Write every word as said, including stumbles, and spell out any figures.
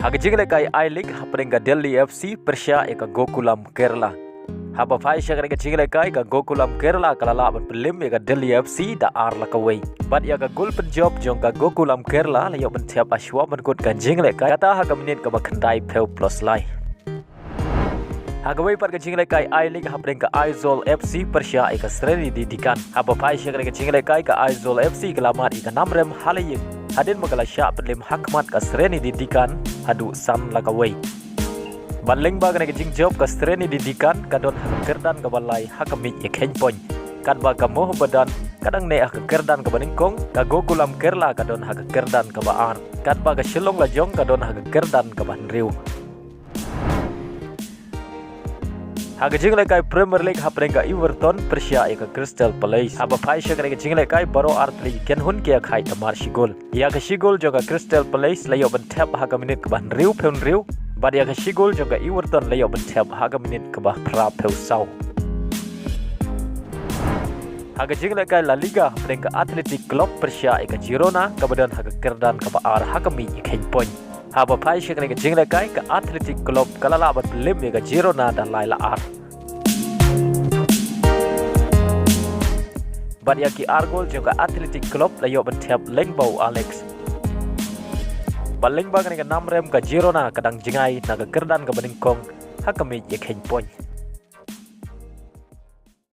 Ha ka jinglehkai I-League hapdeng ka Delhi F C pyrshah ïa ka Gokulam Kerala. Haba phai sha kane ka jinglehkai, ka Gokulam Kerala ka la lah ban pynlip ïa ka Delhi F C da ar la kawei. Bad ïa ka gol pynjop jong ka Gokulam Kerala la ïoh ban thep ha shuwa ban kut ka jinglehkai, kata ha ka minit kaba khyndai phew plus lai. Ha kawei pat ka jinglehkai I-League hapdeng ka Aizawl F C pyrshah ïa ka Sreni Didikan. Haba phai sha kane ka jinglehkai, ka Aizawl F C ka la mad ïa ka namrem ha la ïing hadien ba ka la shah pynlip ha khmat ka Sreni Didikan haduh san la kawei. Bad lyngba kane ka jingjop, ka Sreni Didikan ka don ha ka kyrdan kaba lai ha ka miej ïa kheiñ point. Katba ka Mohammedan ka dang neh ha ka kyrdan kaba nyngkong, ka Gokulam Kerala ka don ha ka kyrdan kaba ar, katba ka Shillong Lajong ka don ha ka kyrdan kaba hynriew. Ha ka jinglehkai Premier League hapdeng ka Everton pyrshah ïa ka Crystal Palace. Haba phai sha kane ka jinglehkai, baroh ar tylli ki kynhun ki ïakhaid da mar shi gol. Ïa ka shi gol jong ka Crystal Palace la ïoh ban thep ha ka minit kaba hynriew phew hynriew, bad ïa ka shi gol jong ka Everton la ïoh ban thep ha ka minit kaba phra phew saw. Ha ka jinglehkai La Liga hapdeng ka Athletic Club pyrshah ïa ka Girona kaba don ha ka kyrdan kaba ar ha ka miej ïa kheiñ point. Haba phai sha kane ka jinglehkai, ka Athletic Club ka la lah ban pynlip ïa ka Girona da lai la ar. Bad ïa ki ar gol jong ka Athletic Club la ïoh ban thep lyngba u Alex. Bad lyngba kane ka namrem, ka Girona ka dang jngai na ka kyrdan kaba nyngkong ha ka miej ïa kheiñ point.